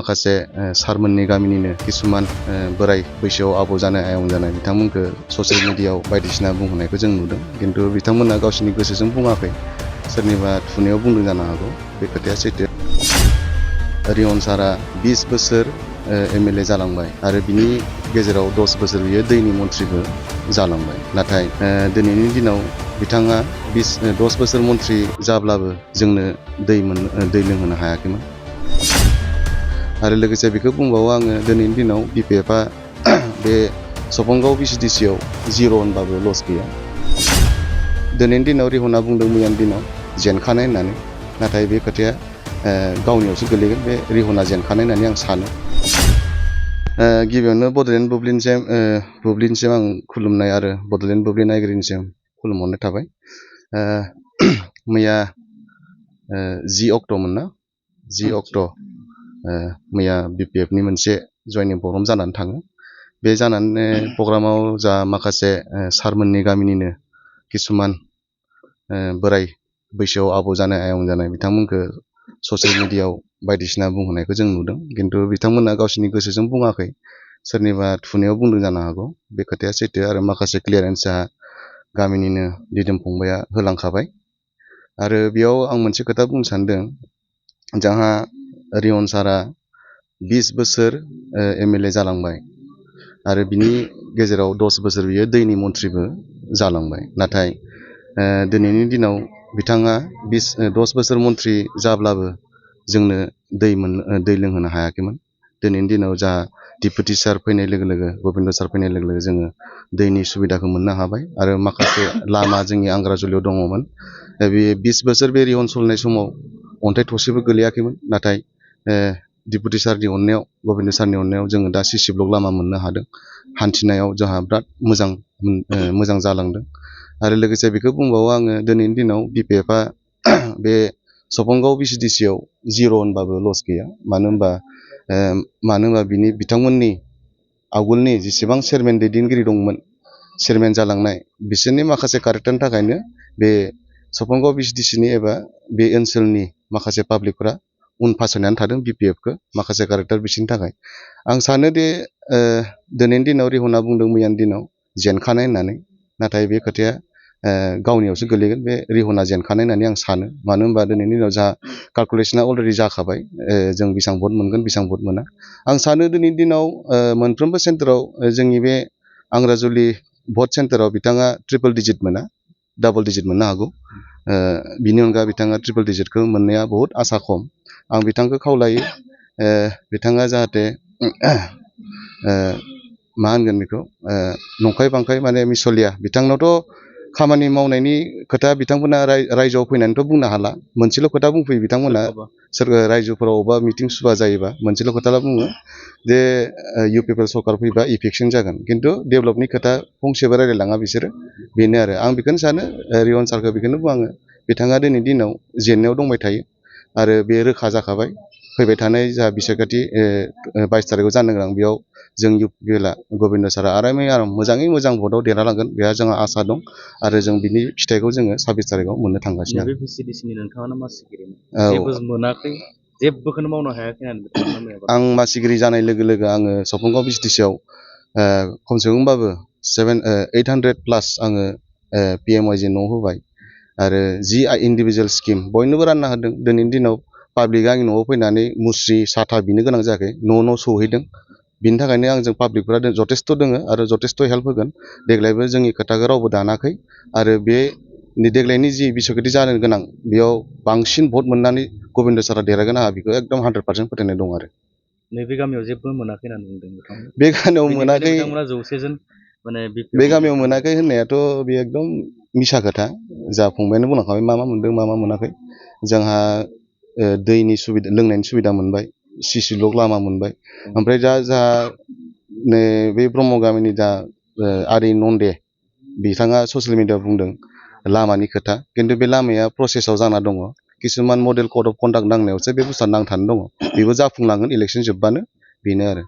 माखासे सारमोननि गामिनिनो किसुमान बोराय बैसोआव आबौ जानाय आयं जानाय बिथांमोनखौ ससियेल मिडियायाव बायदिसिना बुंहोनायखौ जों नुदों किन्तु बिथांमोना गावसोरनि गोसोजों बुङाखै सोरनिबा थुनायाव बुंदों जानो हागौ बे खोथाया सैथो रिहन सारा 20 बोसोर एमएलए जालांबाय आरो बिनि गेजेराव 10 बोसोर बियो दैनि मन्थ्रिबो जालांबाय नाथाय दिनैनि दिनाव बिथाङा 10 बोसोर मन्थ्रि जाब्लाबो जोंनो दै लोंहोनो हायाखैमोन आरो लोगोसे बेखौ बुंबावो आङो दिनैनि दिनाव बिपिएफआ बे सपनगाव भिसिडिसिआव 0 होनबाबो लस गैया दिनैनि दिनाव रिहना बुंदों मैयानि दिनाव जेनखानाय होननानै नाथाय बे खोथाया गावनियावसो गोलैगोन बे रिहना जेनखानाय होननानै आं सानो गिबियावनो बड'लेण्ड बुब्लिनिसिम आं खुलुमनाय आरो बड'लेण्ड बुब्लि नायगिरिनिसिम खुलुमहरनाय थाबाय मैया 10 अक्ट'मोन ना 10 अक्ट' मैया बिपिएफनि मोनसे जयनिं प्रग्राम जानानै थाङो बे जानानै प्रग्रामाव जा माखासे सारमोननि गामिनिनो किसुमान बोराय बैसोआव आबौ जानाय आयं जानाय बिथांमोनखौ ससियेल मिडियायाव बायदिसिना बुंहोनायखौ जों नुदों किन्तु बिथांमोना गावसोरनि गोसोजों बुङाखै सोरनिबा थुनायाव बुंदों जानो हागौ बे खोथाया सैथो आरो माखासे क्लियारेन्सा गामिनिनो दिदोम फंबाया होलांखाबाय आरो बेयाव आं मोनसे खोथा बुंनो सानदों जोंहा रिहन सारा 20 बोसोर एमएलए जालांबाय आरो बिनि गेजेराव 10 बोसोर बियो दैनि मन्थ्रिबो जालांबाय नाथाय दिनैनि दिनाव बिथाङा 10 बोसोर मन्थ्रि जाब्लाबो जोंनो दै लोंहोनो हायाखैमोन दिनैनि दिनाव जा डिपुटि सार फैनाय लोगो लोगो गबिन्द सार फैनाय लोगो लोगो जोङो दैनि सुबिदाखौ मोननो हाबाय आरो माखासे लामा जोंनि आंग्राजुलियाव दङमोन बे 20 बोसोर बे रिहन सलिनाय समाव अन्थाइ थरसेबो गोलैयाखैमोन नाथाय डिपुटि सारनि अननायाव गबिन्द सारनि अननायाव जोङो दा सिसि ब्लक लामा मोननो हादों हान्थिनायाव जोंहा बिराद मोजां जालांदों आरो लोगोसे बेखौ बुंबावो आङो दिनैनि दिनाव बिपिएफआ बे सपनगाव भिसिडिसिआव 0 होनबाबो लस गैया मानो होनबा बिथांमोननि आवगोलनि जेसेबां चेयारमेन दैदेनगिरि दंमोन चेयारमेन जालांनाय बिसोरनि माखासे कारेक्टारनि थाखायनो बे सपनगाव भिसिडिसिनि एबा बे ओनसोलनि माखासे पाब्लिकफोरा उन फासयनानै थादों बिपिएफखौ माखासे कारेक्टार बिसोरनि थाखाय आं सानो दि दिनैनि दिनाव रिहना बुंदों मैयानि दिनाव जेनखानाय होननानै नाथाय बे खोथाया गावनियावसो गोलैगोन बे रिहना जेनखानाय होननानै आं सानो मानो होनबा दिनैनि दिनाव जा कालकुलेसना अलरेडि जाखाबाय जों बेसेबां भट मोनगोन बेसेबां भट मोना आं सानो दिनैनि दिनाव मोनफ्रोमबो सेन्टाराव जोंनि बे आंग्राजुलि भट सेन्टाराव बिथाङा ट्रिपल डिजिट मोना डाबल डिजिट मोननो हागौ बिनि अनगा बिथाङा ट्रिपल डिजिटखौ मोननाया बहुद आसा खम आं बिथांखौ खावलायो बिथाङा जाहाथे मा होनगोन बेखौ नंखाय बांखाय माने मिसलिया बिथांनावथ' खामानि मावनायनि खोथा बिथांमोना रायजोआव फैनानैथ' बुंनो हाला मोनसेल' खोथा बुंफैयो बिथांमोना रायजोफोराव अबेबा मिटिं सुबा जायोबा मोनसेल' खोथाल' बुङो जे इउपिपिएल सरकार फैबा इफेक्सन जागोन किन्तु डेभेलपनि खोथा फंसेबो रायलायलाङा बिसोरो बेनो आरो आं बेखौनो सानो रिहन सारखौ बेखौनो बुङो आङो बिथाङा दिनैनि दिनाव जेननायाव दंबाय थायो आरो बे रोखा जाखाबाय फैबाय थानाय जा बिसायख'थि 22 तारिखआव जानो गोनां बेयाव जों इउपिपिएलआ गबिन्द सारा मोजाङै मोजां भटआव देरहालांगोन बेहा जोंहा आसा दं आरो जों बिनि फिथाइखौ जोङो 26 तारिखआव मोननो थांगासिनो बे भिसिडिसिनि नोंथाङानो मासिगिरिमोन जेबो मोनाखै जेबोखौनो मावनो हायाखै होननानै आं मासिगिरि जानाय लोगो लोगो आङो सपनगाव भिसिडिसिआव खमसे खमबाबो 800+ आङो पिएमवाइजि न' होबाय आरो 10 इन्डिभिजुवेल स्किम बयनोबो रानना होदों दिनैनि दिनाव पाब्लिकआ आंनि न'आव फैनानै मुस्रि साथा बिनो गोनां जायाखै न' सौहैदों बिनि थाखायनो आंजों पाब्लिकफोरा जथेस्थ' दोङो आरो जथेस्थ' हेल्प होगोन देग्लायबो जोंनि खोथाखौ रावबो दानाखै आरो बे देग्लायनि जि बिसायख'थि जानो गोनां बेयाव बांसिन भट मोननानै गबिन्द सारा देरहागोन आंहा बेखौ एकदम 100% फोथायनाय दं आरो नैबे गामियाव जेबो मोनाखै होननानै बुंदों बे गामियाव मोनाखै बे गामियाव मोनाखै होननायाथ' बे एकदम मिसा खोथा जा फंबायानो बुंलांखाबाय मा मोनदों मा मोनाखै जोंहा दैनि सुबिदा लोंनायनि सुबिदा मोनबाय सिसि ब्लक लामा मोनबाय ओमफ्राय दा जोंहा बे ब्रह्म गामिनि दा आदै नन्दे बिथाङा ससियेल मिडियाआव बुंदों लामानि खोथा किन्तु बे लामाया प्रसेसआव जाना दङ किसुमान मडेल कड अफ कन्डाक्ट नांनायावसो बे बुस्थुआ नांथानो दङ बेबो जाफुंलांगोन इलेक्सन जोब्बानो बेनो आरो